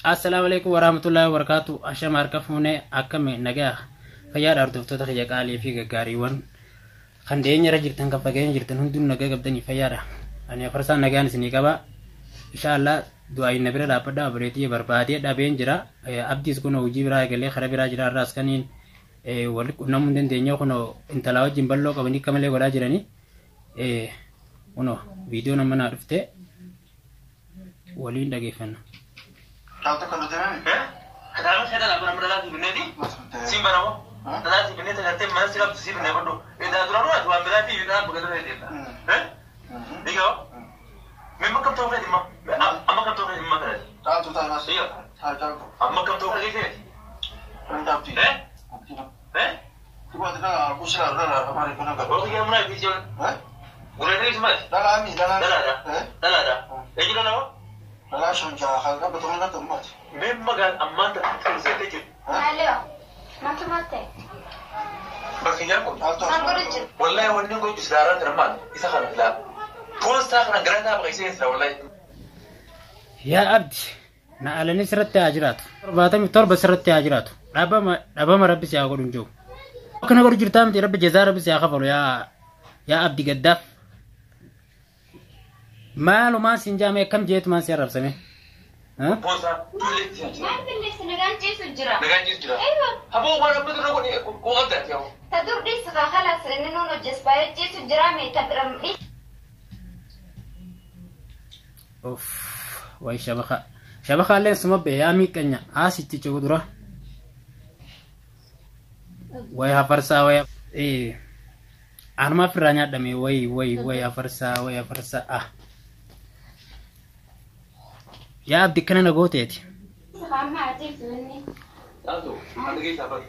Assalaamu alaikum warahmatullahi wabarakatuh. Ashama harka fuunee akkami nagaa fayyaadha hordoftoota kiyya qaalii fi gaggaariiwwan kan dhiyeenya irra jirtan kan fageenya jirtan hundinuu nagaa qabdanii fayyaadha. Ani afarsaan nagaan isinii qaba. Inshaallah du'aayin na bira dhaabbadha obboleettii barbaadee dhabeen jira. Abdiis kun hojii biraa eegalee karaa biraa jira irraas kaniin wal qunnamuu hin dandeenye kunoo intalaa wajjin balloo qabanii akka malee godhaa jiranii. Kunoo viidiyoon amma naa dhufte waliin dhageeffanna. Dhaltu kan nuti nami? Kitaaba ishee dhalaa bara dhalaa siif binneeti. Siin baramoo. Dhalaa siif binneeti agartee mana si qabdu siif binnee godhu. Intaa dura dura waan biraa fi dhalaa bakka dura deemta. Egaa mee amma kam ta'uu fedhi amma kam ta'uu fedhi amma kana. Dhaltu taanaas. Iyo. Haa dhaltu. Amma kam ta'uu fedhi fedhi. Kan dhabdi. Tiba dhala kushira dhala maali kana gaba. Waktu yang mana video? Gula ni semua. Dhala mi dhala. Dhala dah. Dhala dah. Eh dhala apa? Dhala shonja kan gaba tuhan kan tumat. Memang kan amman tak terus saja. Halo. Matu mate. Bakinya kok. Dhaltu. Maal godhu jiru? Wallahi wanni gochu silaaraa jira maal isa kana filaa. Poostaa kana gara isaa baqaysee sila wallahi. Yaa abdi na alanii sirratti haa jiraatu. 77 sirratti haa jiraatu. Dhabama dhabama rabbi si haa godhu hin jiru. Akkana godhu jirtaa miti rabbi jazaa rabbi si haa kafalu yaa yaa abdi gaddaaf. Maalumaan siin jaame akkam jeetumaan si arrabsame. Poostaa tullee jira. Maal billeessi nagaan ciisu jira. Nagaan ciisu jira. Aywa. Haboo waan amma dura godhe koo qabdaati yaa. Ta dur dhiisi kaa khalaas inni nuun hojjes baay'ee ciisu jira mee ta bira dhiisi. Uff wayi shabaka. Shabaka illee suma bee yaa miiqanya haasitti cigu dura. Wayi hafarsaa wayi. Anumaaf irraa nyaadhame wayi wayi wayi hafarsaa wayi hafarsaa ah. Yaa abdi kana na gooteeti. Kaa amma haa ciisu inni. Taatu ati keessaa bari.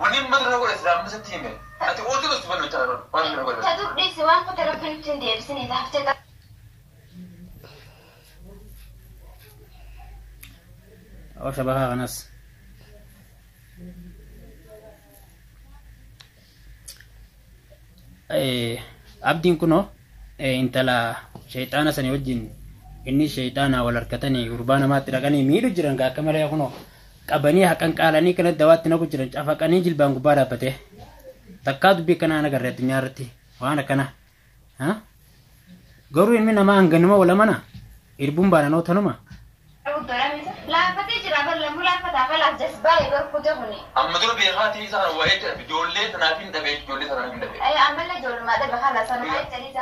Wanni amma dura godhe silaa amma sitti hime. Ati ootii gosti fannu jechaa jiru waan dura godhe. Ta dur dhiisi waan qote rabbi nutti hin deebisini taaftee Oo shabakaa kanas. Abdiin kunoo intala shayxaana sanii wajjin inni shayxaana wal harkatanii gurbaa namaatti dhaqanii miidhu jiran akka malee kunoo qabanii haqan qaalanii kana dawaatti naqu jiran cafaqanii jilbaan gubbaa dhaabbatee takkaa dubbii akkanaa an agarre addunyaa irratti waan akkana. Garuu ilmi namaa hanganuma wal amana irbuun baananoo tanuma. Laafatee jira bar lamuu laafataa khalaas jasbaa'ee bar kute kuni. Amma dura beekaatii isa kana waa'ee jedha ijoollee tanaaf hin dhabee ijoollee tanaaf hin dhabee. Ay ammallee ijoollummaa dhabe khalaas anuma jechanii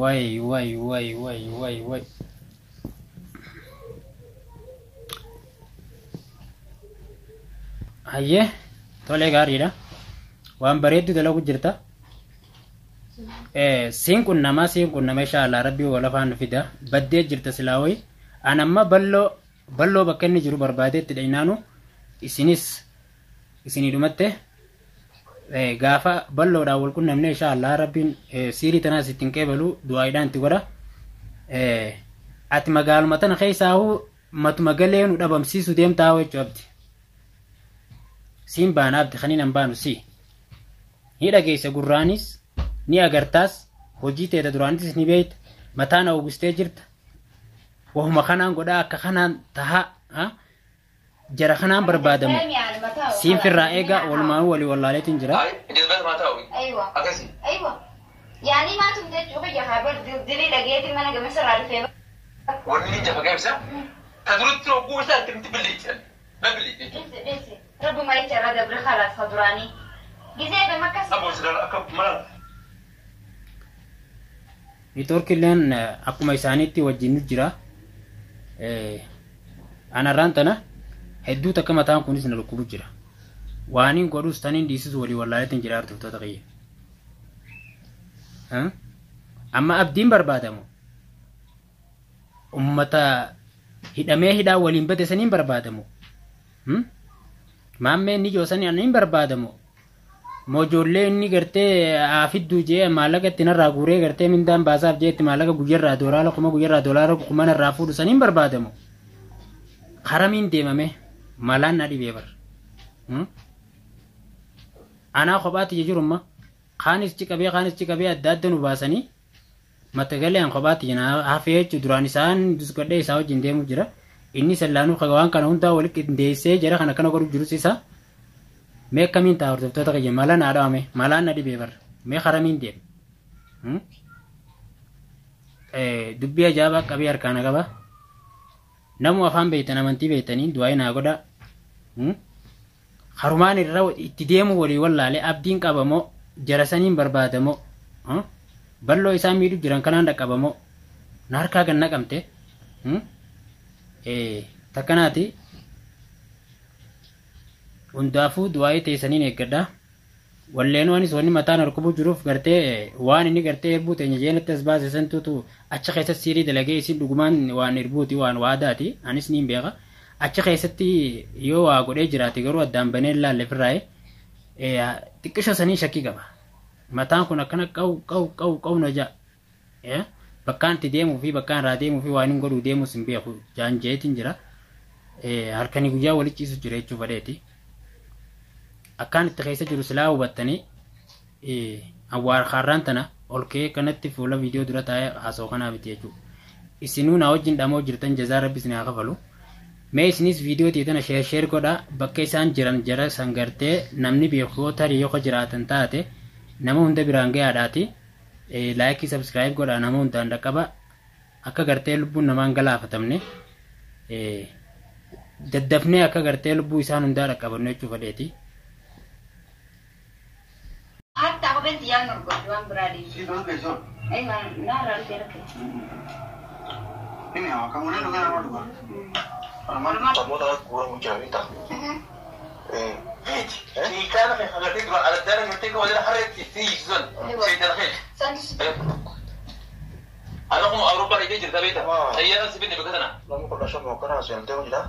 Way way way way way way. Hayyee tolee gaariidha. Waan bareeddu dalagu jirta. Siin qunnamaa siin qunnama inshaallah rabbii wal afaan nu fida. Baddee jirta silaa wayi. An amma balloo balloo bakka inni jiru barbaadee itti dhayinaanu isinis isinii dhumatte gaafa balloodhaan wal qunnamne inshaallah rabbiin siirii tanaas ittiin qeebalu du'aayiidhaan itti godha. Ati magaaluma tana keessaahuu matuma galee nu dhabamsiisu deemtaa jechuu abdi. Siin baana abdi kaniin an baanu si. Ni dhageessa gurraanis ni agartaas hojii teeta duraanitis ni beeyta mataan hawwistee jirta. Wahuma kanaan godhaa akka kanaan tahaa jara kanaan barbaadamu. Siin firraa eegaa walumaanuu walii wallaaleetiin jira. Jazbaa maa ta'u. Aywa. Akkasii. Aywa. Yaani maatum jechuu kiyya haa bar dilii dhageetii mana gamasarraa dhufee. Wanni ni jafa gaibsa. Ta duratti rogguu isaa itti billee Na billee jechuudha. Dhiisi dhiisi. Rabbuma jecha irra dabre khalaas ka duraanii. Gizee bam akkas. Aboo silaa akka mala. Neetwoorkiileen akkuma isaaniitti wajjin nu jira. Anarraan tana hedduu takka mataan kunis na dhukkubu jira. Waaniin godhus taniin dhiisisu walii wallaaleetiin jira hordoftoota kiyya. Amma abdiin barbaadamu ummata hidhamee hidhaa waliin bade saniin barbaadamu. Maammee inni joosanii aniin barbaadamu. Mojoollee inni gartee afidduu jee maallaqa itti narraa guuree gartee mindaan baasaaf jee itti maallaqa guyyarraa doolaara kuma guyyarraa doolaara kuma narraa fuudhu saniin barbaadamu. Karamiin deemame malaan na dhibee bar. Anaa kophaatti jirumma kaanis ciqabee kaanis ciqabee adda adda nu baasanii mata galee an kophaatti jina hafee jechuun duraan isaan dusgadhee isaa wajjin deemu jira. Inni sallaanuu waan kana hundaa walitti qindeessee jara kana kana godhu jirus isa. Mee akkamiin ta'a hordoftoota kiyya mala naa dhawame malaan na dhibee barra mee haramiin deema. Dubbii ajaa'ibaa qabee harkaan qaba. Namu afaan beektan amantii beektanii du'aa naa godha. Harumaan irra itti deemu walii wallaalee abdiin qabamoo jara saniin barbaadamoo balloo isaan miidhuu jiran kanaan dhaqqabamoo na harkaa gan naqamte takkanaati hundaafuu du'aa'ii teessaniin eeggadha. Walleenuu anis wanni mataan harkubuu jiruuf gartee waan inni gartee erbuu teenya jeenatti as baase santuutu achi keessatti siirii dalagee isin dhugumaan waan erbuuti waan waadaati anis niin beeka. Achi keessatti yoo waa godhee jiraate garuu addaan banee ilaalle firraa'e xiqqisho sanii shakkii qaba. Mataan kun akkana qawu qawu qawu qawu na ja'a. Bakkaan itti deemuu fi bakkaan irraa deemuu fi waan hin godhuu deemus hin beeku jaan jeetiin jira. Harkanii guyyaa walitti ciisu jira jechuu fedheeti. Akkaan itti keessa jiru silaa hubattanii awwaar harraan tana ol ka'ee kanatti fuula viidiyoo dura taa'ee haasa'u kanaa miti jechuudha. Isinuu na wajjin dhamoo jirtan jazaa rabbi isin haa kafalu. Mee isinis viidiyoo tana sheer sheer godhaa bakka isaan jiran jara san gartee namni beeku tarii yoo jiraatan taate nama hunda biraan gahaadhaati. Laayikii sabskiraayib godhaa nama hundaan dhaqqaba akka gartee lubbuun namaan galaafatamne daddafnee akka gartee lubbuu isaan hundaa dhaqqabannu jechuu fedheeti. Hatta kopheen xiyyaan dorgomti waan biraa deemu. Si dhufe sun. Aywa naarraa dhufee rakkate. Ini hawa kamu ni dhugaa nama dhugaa. Armaan. Sammuu guuramu jira beektaa? Hiikaan kee agartee dura aladdaara gartee koo wajjin harreetti siyyisuun seetan kee. Santus Ana kuma Awurooppaa dhaqee jirta beektaa? Xayyaara si binne bakka sana. Namni 15 mokkana seentee jira.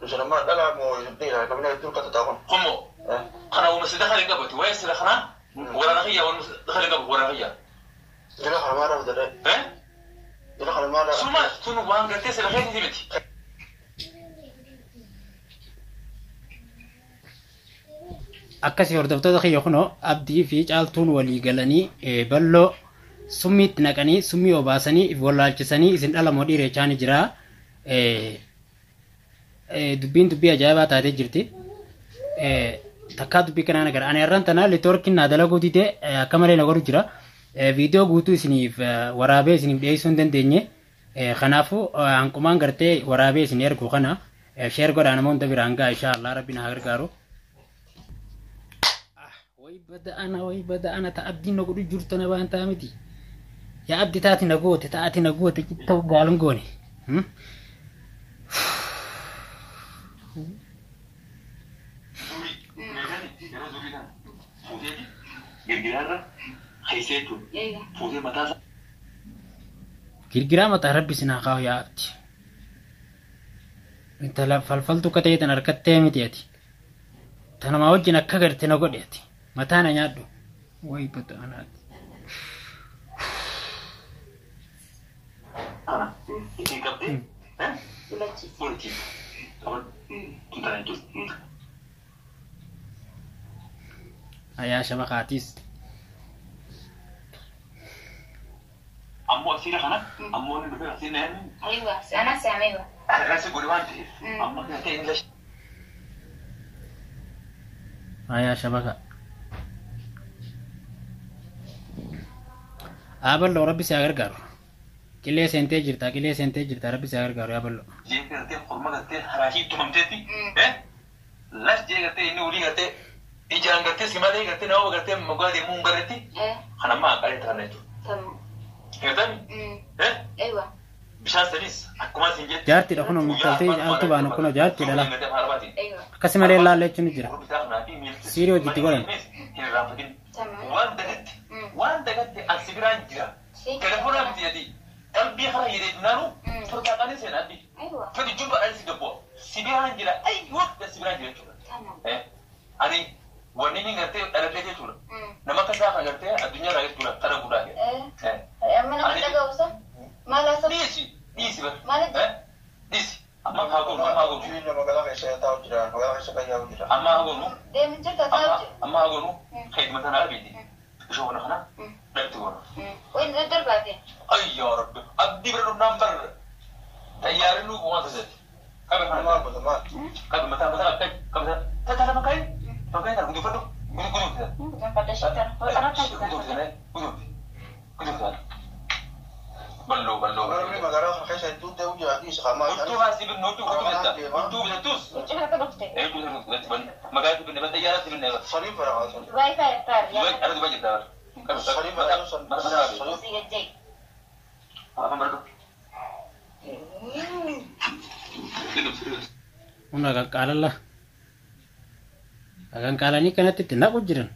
Isa nama dhala moo dhiira namni hedduu kan taa'u. Kummo kana uuma si dakhala qabatu waa'ee sira kana waraana kiyya waan dakhala qabu waraana kiyya. Jila kana maal dha? Jila kana maal? Suma tun waan gartee sira keetii miti. Akkasii hordoftoota kiyya kunoo abdii fi caaltuun walii galanii balloo summiitti naqanii summii obaasanii if wallaalchisanii isin dhala moo dhiira jechaa ni jira. Dubbiin dubbii ajaa'ibaa taatee jirti. Takkaa dubbii kanaan agarra. Ani har'aan tana neetwoorkiin naa dalaguu didee akka malee na godhu jira. Viidiyoo guutuu isiniif waraabee isiniif dhiyeessuu hin dandeenye. Kanaafuu hanqumaan gartee waraabee isin ergu kana sheer godhaa nama hunda biraan ga'a inshaa Allah rabbi na haa gargaaru. Way bada ana way bada ana ta abdiin na godhu jirtu na waan ta'a miti. Yaa abdi taati na goote taati na goote ta'u gaalun goone. Girgiraarra haysee jechuudha. Fuutee mataa Girgiraa mataa rabbi isin haa kaa'u yaa abdi. Intala falfaltu akka ta'e tan harkattee miti ati. Tanamaa wajjin akka garte na godhe ati. Mataa na nyaadhu. Way bada anaati. Kana ittiin qabdee walitti qabadhu. Tun tana jechuudha. Ayaa shabakaatis. Ammoo asiira kana ammoo inni dhufee asiin na Aywa anas aywa. Har'aasi godhe waan ta'eef amma kana ta'e inni Ayaa shabaka. Yaa rabbi si haa gargaaru. Qilee seentee jirta qilee seentee jirta rabbi si haa gargaaru yaa bal'oo. Jee gartee korma gartee haraashii tumamteetti. Las jee gartee inni olii gartee ijaan gartee si malee gartee nama gartee moggaa deemuu hin garreetti. Kan amma haqalee ta'an jechuudha. Gartami? Aywa. Bishaan sanis akkuma isin jette. Jaartiidha kun murtaltee caaltu baanu kun jaartiidha la. Aywa. Akkasi malee laallee jechuun jira. Siirii hojiitti godhan. Hin irraanfatin. Waan dagatte waan dagatte asi biraan jira. Telefoonaa miti jedhi. Qalbii kana jedhee naanu tortaaqaanis seenaa addi. Aywa. Fedhi jumbaadhaan si gabbu'a. Si biraan jira ayyuu si biraan jira jechuudha. Ani wanni inni gartee dhalatee jechuudha. Nama akka isaa kan gartee addunyaa irraa jechuudha kana guddaa jedha. Amma nama dhaga'uusa maal haasa'u? Dhiisi dhiisi bara. Maal Dhiisi. Amma haa goonu, amma haa goonu. Jireenya magaalaa keessa taa'u jira. Magaalaa keessa kan yaa'u jira. Amma haa goonu. Deemu jirta taa'u jiru. Amma haa goonu. Keeduma tanaa dhabeeti. Ishoo kana kana dhabti goona. Wayni daddarbaate. Ayyaa Rabbi. Abdii bira dhufnaan bar. Xayyaarri nu waan tajaajila. Qabe kana. Maal godha maal? Qabe mataa mataa qabte. Qabe mataa. Tata lafa kaayi. Lafa kaayi tana guduunfadhu. Guduunfadhu. Guduunfadha shitana. Guduunfadhu. Guduunfadhu. Guduunfadhu. Balloo balloo. Warri magaalaa kana keessa hedduu deemu jira. Dhiisa qaama. Huccuu kaasii binnu huccuu huccuu bitatta. Huccuu bitattus. Huccuu akka dhufte. Huccuu bitattus. Magaalaa binne bal xayyaaraa binne bal. Sanii bara sanii. Dubaay faayyattaar. Ana Dubaay jirta bar. Sanii bara sanii. Si gajjee. Afaan baradhu. Humna qaqqaalalla. Qaqqaalanii kanatti itti naqu jiran.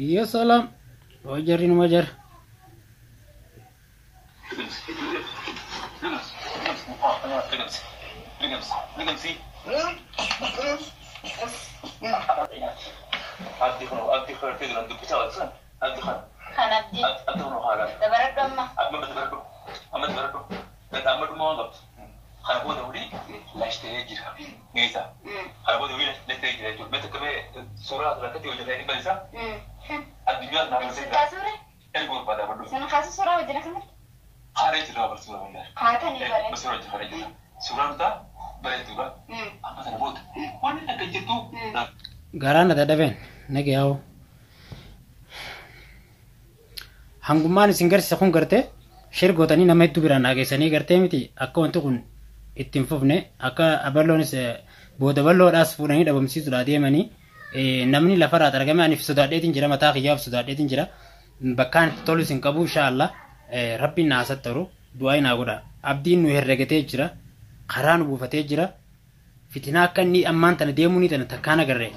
Iyya salaam. Oo jarri numa jara. Abdi kun abdi kun fi duran dubbisaa wal abdi kun Kan abdii. abdi kun haala Dabaradhu amma. amma dabaradhu amma dabaradhu gata amma dhuma waan qabdu kana booda wuli laashtee jira geessa kana booda wuli laashtee jira jechuudha mee takka mee suuraa asirratti hojjetaa inni balisa addunyaa kana Sin barsiisa kaasuure? erga barbaada badhu Sin kaasu suuraa wajjin akkamatti? haaree jira barsiisa waldaa Haatanii bare. suuraa hojii haaree jira suuraan isaa bareeduudha amma sana booda waan inni akka jettu Garaan na dadhabeen nagayaa'u. Hangummaan isin garsiisa kun gartee shirgootanii nama hedduu biraan dhageessanii gartee miti akka wanti kun itti hin fufne akka bal'oonis booda bal'oodhaas fuudhanii dhabamsiisuudhaa deemanii namni lafarraa argame aniif sodaadheetiin jira mataa kiyyaaf sodaadheetiin jira bakkaan itti tolus hin qabu inshaallah rabbiin naa sattaru du'aa naa godha abdiin nu herregatee jira karaa nu buufatee jira fitinaa akka inni ammaan tana deemuu ni tana takkaan agarree